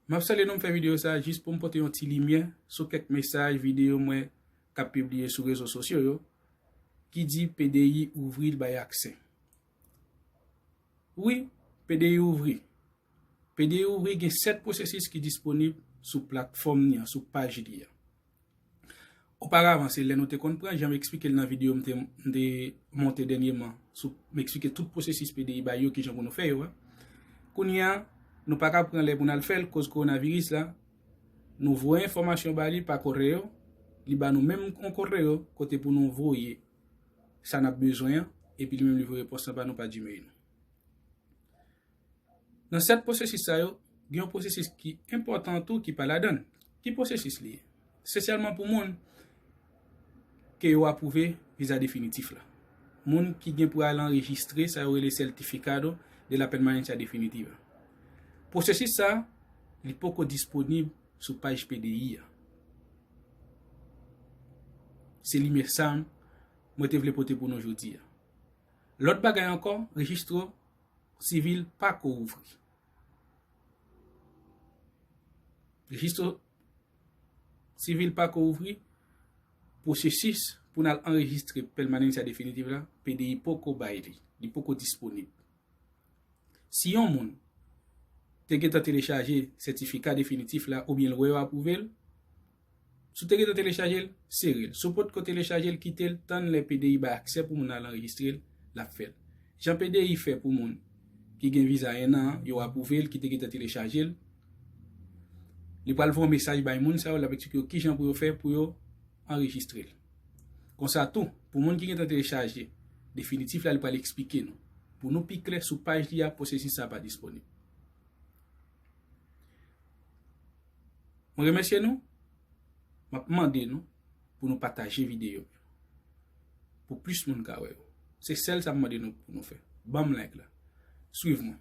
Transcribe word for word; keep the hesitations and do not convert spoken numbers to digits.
M ap salye nou, m fè videyo sa a jis pou m pote yon ti limyè sou kèk mesaj, videyo m wè k ap pibliye sou rezo sosyo yo, ki di P D I ouvri l bay aksè. Wi, P D I ouvri. P D I ouvri gen sèt pwosesis ki disponib sou platfòm li an, sou paj li an. Oparavan, se lè nou te konn pran, jan m eksplike l nan videyo m te, m te monte dènyèman, sou, m eksplike tout pwosesis P D I bay yo, kijan pou nou fè yo a. Kounye a, nou pa ka pran lè pou n al fè l, koz kowonaviris la, nou voye enfòmasyon ba li pa kòreyo, li ba nou menm yon kòreyo, kote pou nou voye sa n ap bezwen an, epi li menm li voye repons lan ba nou pa Gmail nou. Nan sèt pwosesis sa yo, gen yon pwosesis ki enpòtan tou ki pa ladan l. Ki pwosesis li ye? Se sèlman pou moun ke yo apwouve viza definitif la. Moun ki gen pou al anrejistre sa yo rele Certificado de la Permanencia Definitiva. Pwosesis sa, li poko disponib sou paj P D I a. Se limyè sa mwen te vle pote pou nou jodi a. Lòt bagay ankò, rejistro sivil pako ouvri. Rejistro sivil pako ouvri, pwosesis pou n al anrejistre Permanencia Definitiva la, P D I poko bay li, li poko disponib. Si yon moun te gentan telechaje sètifika definitif la oubyen l wè yo apwouve l, si w te gentan telechaje l, sere l. Si w potko telechaje l, kite l, tann lè P D I bay aksè pou moun nan al anrejistre l, l ap fè l. Jan P D I fè pou moun ki gen viza en an, yo apwouve l, ki te gentan telechaje l, li pral voye yon mesaj bay moun sa yo, l ap eksplike yo kijan pou yo fè pou yo anrejistre l. Konsa tou, pou moun ki gentan telechaje definitif la, li pral eksplike nou. Pou nou pi klè sou paj li a, pwosesis sa pa disponib. Mwen remèsye nou, m ap mande nou pou nou pataje videyo yo, pou plis moun ka wè yo. Se sèl sa m mande nou pou nou fè. Ban m like la. Swiv mwen.